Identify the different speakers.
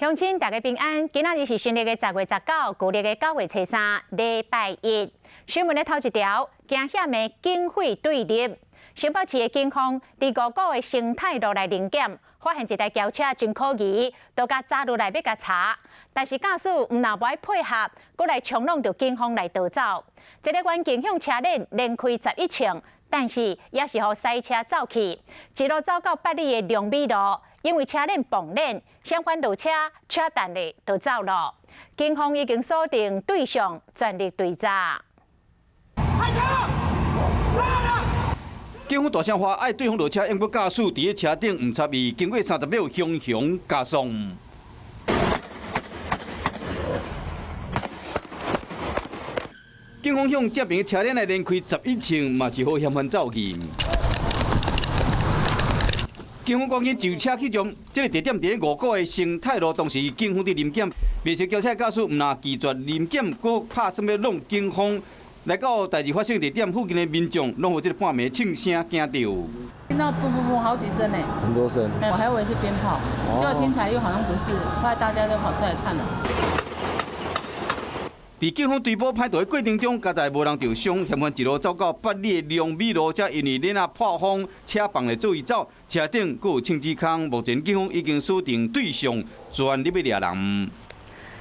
Speaker 1: 鄉親大家平安，今仔日是新曆的10月19，舊曆的9月初3，禮拜一。新聞的頭一條，驚險的警匪對立。新北市的警方佇五股的生態路來臨檢，發現一台轎車真可疑，就共紮落來欲共查，但是駕駛毋但無愛配合，閣來衝挵著警方來逃走。這个遠景向車鏈連開11銃，但是也是予賽車走去，一路走到八里的龍美路。因為車鏈爆鏈，嫌犯落車，車彈咧就走了。警方已經鎖定對象，全力追查。
Speaker 2: 警方大聲話愛對方落車，毋過駕駛佇咧車頂毋插伊，經過30秒熊熊加速。警方向這邊車鏈來連開11槍，嘛是予嫌犯走去。警方趕緊就車去將這个地點佇咧五股的生態路，當時警方佇臨檢，袂識轎車駕駛毋但拒絕臨檢，閣拍算欲挵警方。來到代誌發生地點附近的民眾，攏予這个半暝槍聲驚著。
Speaker 3: 聽到噗噗噗好幾聲呢，
Speaker 4: 很多聲。
Speaker 3: 我還以為是鞭炮，結果聽起來又好像不是，後來大家都跑出來看了。
Speaker 2: 佇警方追捕歹徒的過程中，佳哉無人受傷，嫌犯一路走到八里的龍美路，才因為鏈仔破風，車放咧做伊走，車頂閣有槍支空。目前警方已經鎖定對象，全力欲掠人。